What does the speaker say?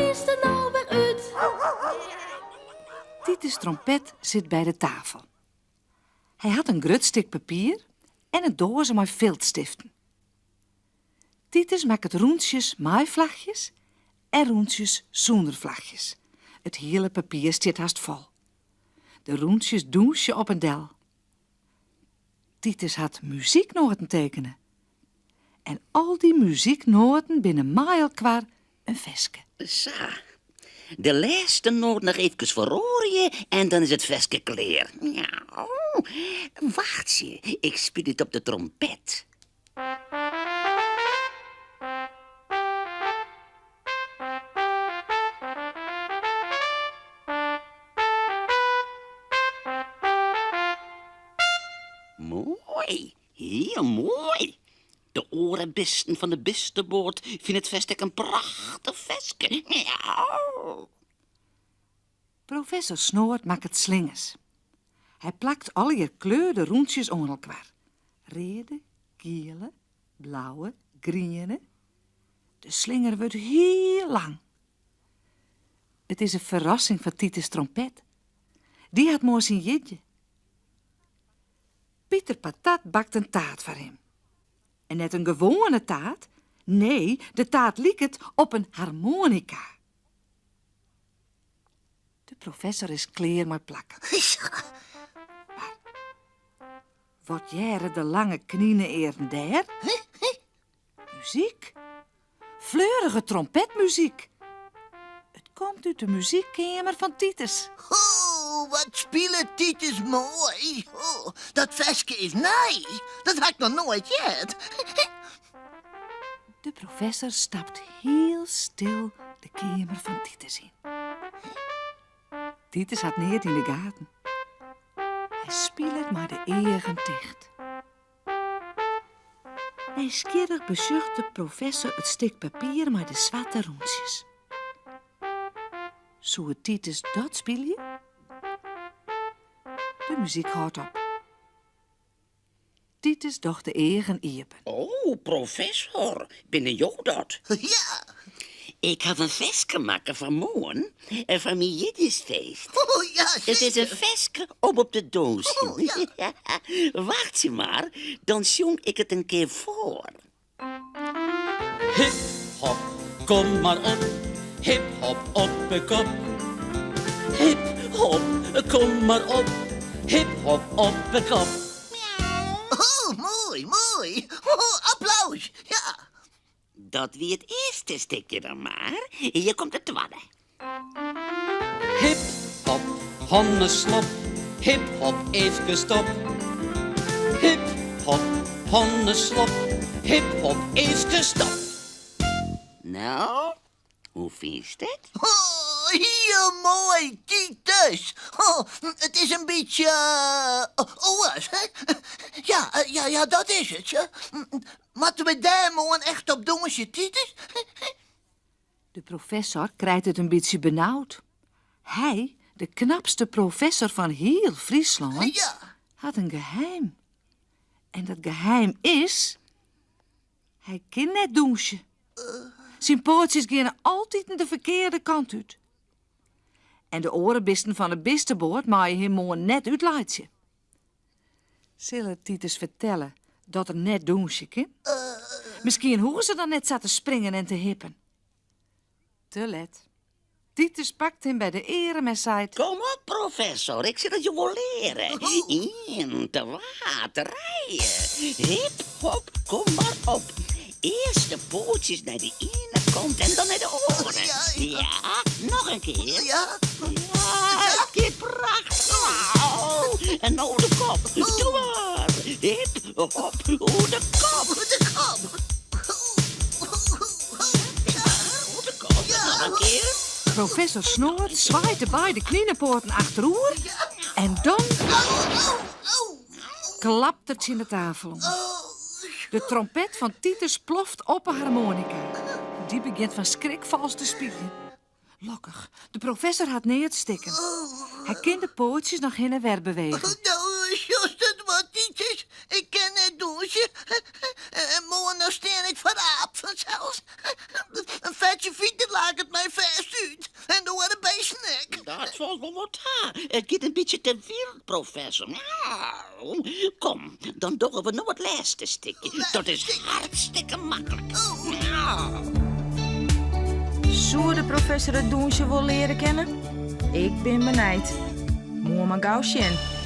bist der no wer út. Titus Trompet sit by de tafel. Hy hat in grut stik papier en in doaze mei filtstiften. Titus makket rûntsjes mei flachjes en rûntsjes sûnder flachjes. It hiele papier stiet hast fol. De rûntsjes dûnsje op en del. Titus hat muzyknoaten tekene. En al dy muzyknoaten binne mei elkoar in ferske. Sa, de lêste noat noch eefkes feroarje en dan is it ferske klear. Wachtsje, ik spylje it op de trompet. Moai, hiel moai. De oare bisten fan de bisteboat fine it fêst ek in prachtich ferske. Miauw. Professor Snoad makket slingers. Hy plakt allegear kleurde rûntsjes oan elkoar. Reade, giele, blauwe, griene. De slinger wurdt hiel lang. It is in ferrassing foar Titus Trompet. Dy hat moarn syn jierdei. Piter Patat bakt in taart foar him. En net in gewoane taart, nee, de taart liket op in harmoanika. De professor is klear mei plakken. Mar wat hearre de lange knine-earen dêr? Muzyk? Fleurige trompetmuzyk. It komt út de muzykkeamer fan Titus. O, wat spilet Titus moai. O, dat ferske is nij. Dat ha ik noch noait heard. De professor stapt hiel stil de keamer fan Titus yn. Titus hat neat yn de gaten. Hy spilet mei de eagen ticht. Nijsgjirrich besjocht de professor it stik papier mei de swarte rûntsjes. Soe Titus dat spylje? De muzyk hâldt op. Titus docht de eagen iepen. O, professor, binne jo dat? Ja. Ik haw in ferske makke foar moarn en foar myn jierdeisfeest. Oh, ja, It is in ferske om op te dûnsjen. Oh, ja. Wachtsje mar, dan sjong ik it in kear foar. Hip hop, kom mar op, hip hop op 'e kop. Hip hop, kom mar op, hip hop op 'e kop. Oh, moai, moai. Oh, applaus, ja. Dat wie it earste stikje dan mar. Hjir komt it twadde. Hip hop, honneslop, hip hop eefkes stop. Hip hop, honneslop, hip hop eefkes stop. No, hoe fynst it? Oh, hiel moai, Titus. Oh, it is in bytsje oars, hè? Ja, ja, ja, dat is it. Ja. Moatte we dêr moarn echt op dûnsje, Titus? De professor krijt it in bytsje benaud. Hy, de knapste professor fan hiel Fryslân, hat in geheim. En dat geheim is, hy kin net dûnsje. Syn poatsjes geane altiten de ferkearde kant út. En de oare bisten fan 'e bisteboat meie him moarn net útlaitsje. Sil er Titus fertelle dat er net dûnsje kin? Miskien hoege se dan net sa te springen en te hippen. Te let. Titus pakt him by de earm en seit. Kom op, professor, ik sil it jo wol leare. Ien, twa, trije. Hip, hop, kom mar op. Earst de poatsjes nei de iene kant en dan nei de oare. Ja, noch in kear. Ja. Ja, it giet prachtich. En no de kop. Doe mar. Hip, hop, oer de kop. Oer de kop. Oer de kop. Noch in kear. Professor Snoad swaait de beide kninepoaten achteroer en dan klapt er tsjin de tafel oan. De trompet fan Titus ploft op 'e harmoanika. Dy begjint fan skrik falsk te spyljen. Lokkich, de professor hat neat stikken. Hy kin de poatsjes noch hinne en wer bewege. No, sjochst it wat, Titus? Ik kin net dûnsje. En moarn dan stean ik foar aap fansels. In fetsje fiter laket my fêst út. It giet in bytsje te wyld, professor. Nou, kom, dan dogge we no it lêste stikje. Dat is hartstikke maklik. Nou. Soe de professor it dûnsjen wol leare kinne? Ik bin benijd. Moarn mar gau sjen.